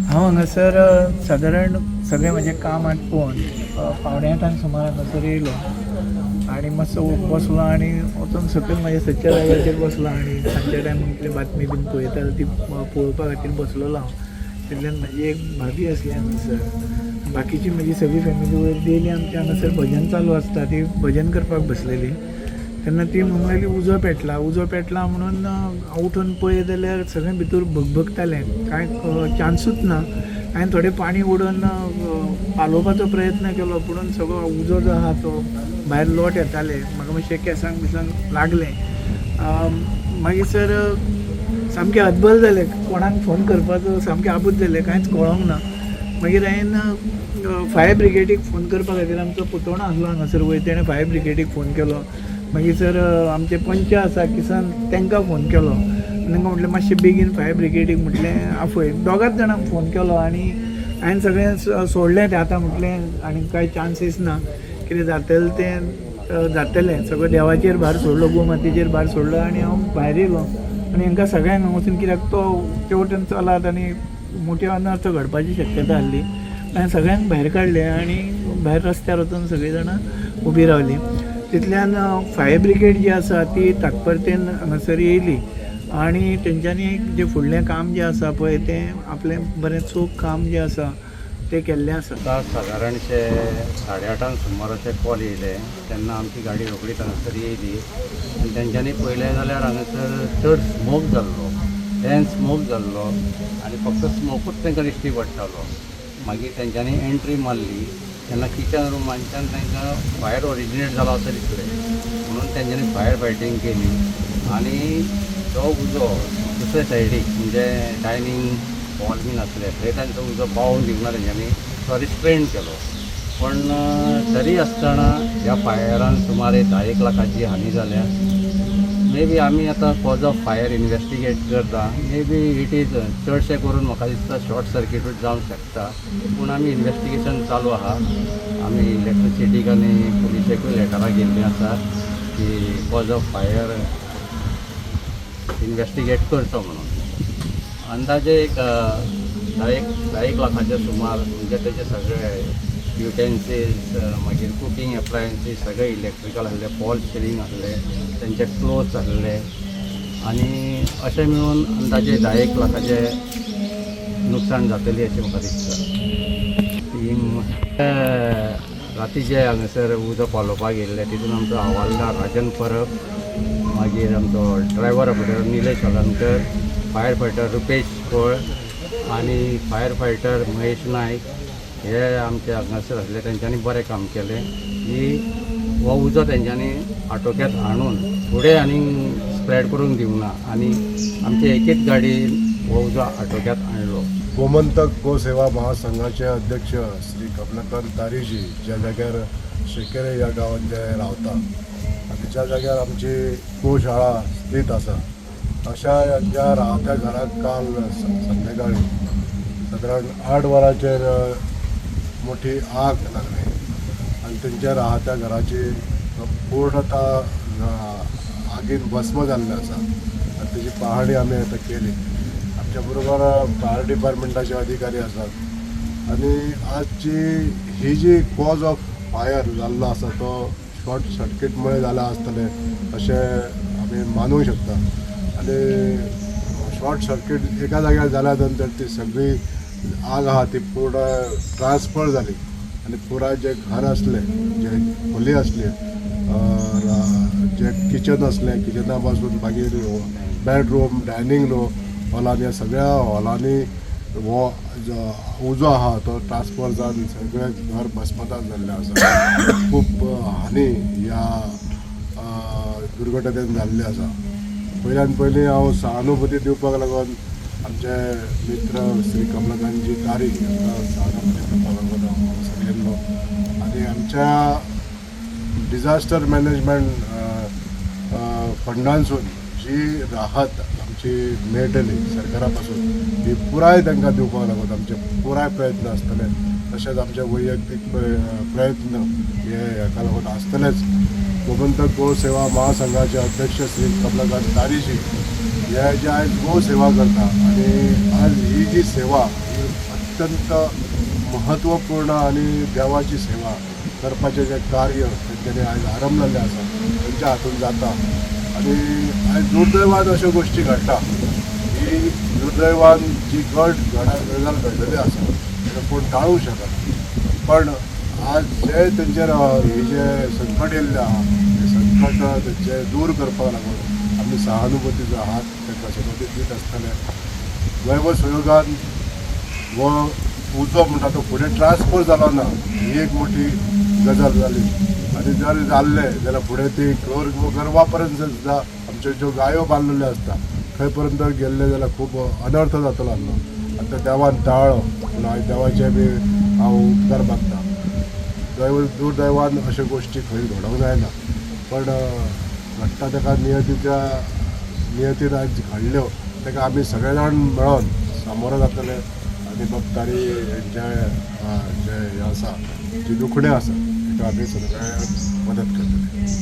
हांव हांगासर सादारण सगळें म्हजें काम आटपून 7:45 सुमार हांगासर येयलो आनी मातसो बसलो आनी वचून सकयल म्हज्या सदच्या जाग्याचेर बसलो आनी सांजच्या टायमार कितें बातमी बीन पळयता ती पळोवपा खातीर बसलेलो हांव. तितल्यान म्हजी एक भाभी आसली हांगासर, बाकीची म्हजी सगळी फॅमिली वयर डेली आमच्या हांगासर भजन चालू आसता, ती भजन करपाक बसलेली. तेन्ना ती म्हणूंक लागली उजो पेटला, उजो पेटला म्हणून हांव उठून पळयत जाल्यार सगळें भितर भगभगतालें, कांय चान्सूच ना. हांवें थोडें पाणी उडोवन पालोवपाचो प्रयत्न केलो, पुणून सगळो उजो जो आहा तो भायर लोट येताले, म्हाका मातशें केंसांक बिसांक लागलें. मागीर सर सामकें अदबल जालें, कोणाक फोन करपाचो सामकें आबूज जालें, कांयच कळोंक ना. मागीर हांवें फायर ब्रिगेडीक फोन करपा खातीर आमचो पुतोणो आसलो हांगासर वयर, तेणें फायर ब्रिगेडीक फोन केलो. मागीर सर आमचे पंच आसा किसन, तांकां फोन केलो. तांकां म्हटलें मातशें बेगीन फायर ब्रिगेडीक म्हटलें आफय. दोगांच जाणांक फोन केलो आनी हांवें सगळें सोडलें तें. आतां म्हटलें आनी कांय चान्सीस ना, कितें जातलें तें जातलें, सगळें देवाचेर भार सोडलो, गोमातेचेर भार सोडलो आनी हांव भायर येयलो. आनी हांकां सगळ्यांक हांगा वचून, कित्याक तो ते वटेन चलात आनी मोठी अनर्थ घडपाची शक्यता आसली. हांवें सगळ्यांक भायर काडले आनी भायर रस्त्यार वचून सगळीं जाणां उबीं रावलीं. तितल्यान फायर ब्रिगेड जी आसा ती तात्परतेन हांगासर येयली आनी तेंच्यांनी जें फुडलें काम जें आसा पळय तें आपलें बरें चोख काम जें आसा तें केल्लें आसा. आतां सादारणशे 8:30 सुमार अशे कॉल येयले तेन्ना आमची गाडी रोखडीच हांगासर येयली आनी तेंच्यांनी पळयलें जाल्यार हांगासर चड स्मोक जाल्लो, डेन्स स्मोक जाल्लो आनी फक्त स्मोकूच तांकां दिश्टी पडटालो. मागीर तेंच्यांनी एंट्री मारली तेन्ना किचन रुमांच्यान तांकां फायर ओरिजिनेट जाला अशें दिसलें, म्हणून तेंच्यांनी फायर फायटींग केली आनी तो उजो दुसरे सायडीक म्हणजे डायनींग हॉल बीन आसले थंय तांचो उजो पावोवन दिवंक ना, तेंच्यांनी तो रिस्ट्रेन केलो. पण तरी आसतना ह्या फायरान सुमार 10 लाखाची हानी जाल्या. मे बी आमी आतां कॉज ऑफ फायर इनवेस्टिगेट करता, मे बी it is चडशें करून म्हाका दिसता शॉर्ट सर्किटूच जावंक शकता, पूण आमी इनवेस्टिगेशन चालू आहा. आमी इलेक्ट्रिसिटीक आनी पुलिसेकूय लेटरां गेल्लीं आसा की कॉज ऑफ फायर इनवेस्टिगेट करचो म्हणून. अंदाजे एक 10 लाखाचे सुमार, म्हणजे तेजे सगळे युटेन्सिल्स, मागीर कुकींग एप्लायन्सीस सगळे इलेक्ट्रिकल आसले, फॉल्स सिलींग आसले, तेंचे क्लोथ्स आसले आनी अशें मेळून अंदाजे 10 लाखाचे नुकसाण जातली अशें म्हाका दिसता. टीम राती जे हांगासर उजो पालोवपाक येयल्ले तितून आमचो हवालदार राजन परब, मागीर आमचो driver operator Nilesh Halarnkar, fire fighter Rupesh Khol आनी फायर फायटर महेश नायक हे आमचे हांगासर आसले. तेंच्यांनी बरें काम केलें की हो उजो तेंच्यांनी आटोक्यात हाडून फुडें आनी स्प्रेड करूंक दिवंक ना आनी आमचे एकेच गाडयेन हो उजो आटोक्यात हाडलो. गोमंतक गो सेवा महासंघाचे अध्यक्ष श्री कमलाकांत तारीजी ज्या जाग्यार शेकेरे ह्या गांवांत जे रावता आनी ज्या जाग्यार आमची गोशाळा स्थीत आसा अशा ज्या राहत्या घराक काल संध्याकाळी सादारण 8 वरांचेर मोठी आग लागली आनी तेंच्या राहत्या घराची पूर्णता आगीन भस्म जाल्लें आसा आनी तेजी पाहणी आमी आतां केली. आमच्या बरोबर फायर डिपार्टमेंटाचे अधिकारी आसात आनी आजची ही जी कॉज ऑफ फायर जाल्लो आसा तो शॉर्ट सर्किटमुळे जाला आसतलें अशें आमी मानूंक शकता. आनी शॉर्ट सर्किट एका जाग्यार जाल्या नंतर ती सगळी आग आहा ती पूर्ण ट्रान्सफर जाली आनी पुराय जे घर आसलें, जे खोली आसली, जे किचन आसलें, किचना पासून मागीर बेडरूम, डायनींग रूम, हॉलांनी, ह्या सगळ्या हॉलांनी हो उजो आहा तो ट्रान्सफर जावन सगळें घर भस्मसात जाल्लें आसा. खूब हानी ह्या दुर्घटनेन जाल्ली आसा. पयल्यान पयलीं हांव सहानुभूती दिवपाक लागून आमचे मित्र श्री कमलाकांतजी तारी हांकां सहानुभूती दिवपाक लागून हांव हांगासर येयल्लो आनी आमच्या डिझास्टर मॅनेजमेंट फंडांसून जी राहत आमची मेळटली सरकारा पासून ही पुराय तांकां दिवपाक लागून आमचे पुराय प्रयत्न आसतले. तशेंच आमचे वैयक्तीक प्रयत्न हे हाका लागून आसतलेच. गोमंतक गो सेवा महासंघाचे अध्यक्ष श्री कमलाकांत तारीजी हे जे आयज गो सेवा करता आनी आज ही जी सेवा ही अत्यंत महत्वपूर्ण आनी देवाची सेवा करपाचें जें कार्य तेंच्यांनी आयज आरंभलेलें आसा, तेंच्या हातून जाता. आनी आयज दुर्दैवान अश्यो गोश्टी घडटा. ही दुर्दैवान जी गजाल घडलेली आसा ताका कोण टाळूंक शकना. पण आज जे तेंचेर हे जे संकट येयल्लें आहा तें संकट तेंचें दूर करपाक लागून आमी सहानुभूतीचो हात तांकां सदोदीत दीत आसतले. दैव संयोगान हो उजो म्हणटा तो फुडें ट्रान्सफर जालो ना, ही एक मोठी गजाल जाली. आनी जर जाल्लें जाल्यार फुडें ती गोरवां पर्यंत सुद्दां आमच्यो ज्यो गायो बांदलेल्यो आसता थंय पर्यंत गेल्ले जाल्यार खूब अनर्थ जातलो आसलो. आनी तो देवान टाळ्ळो पूण हांवें देवाचे बी हांव उपकार मानता. दुर्दैवान अश्यो गोश्टी खंय घडोवंक जायना, पण घडटा ताका नियतीच्या नियतीन आज घडल्यो ताका आमी सगळे जाण मेळोन सामोरो जातले. आनी बाब तारी हेंचें जें हें आसा, जी दुखणें आसा ताका आमी सगळे मदत करतले.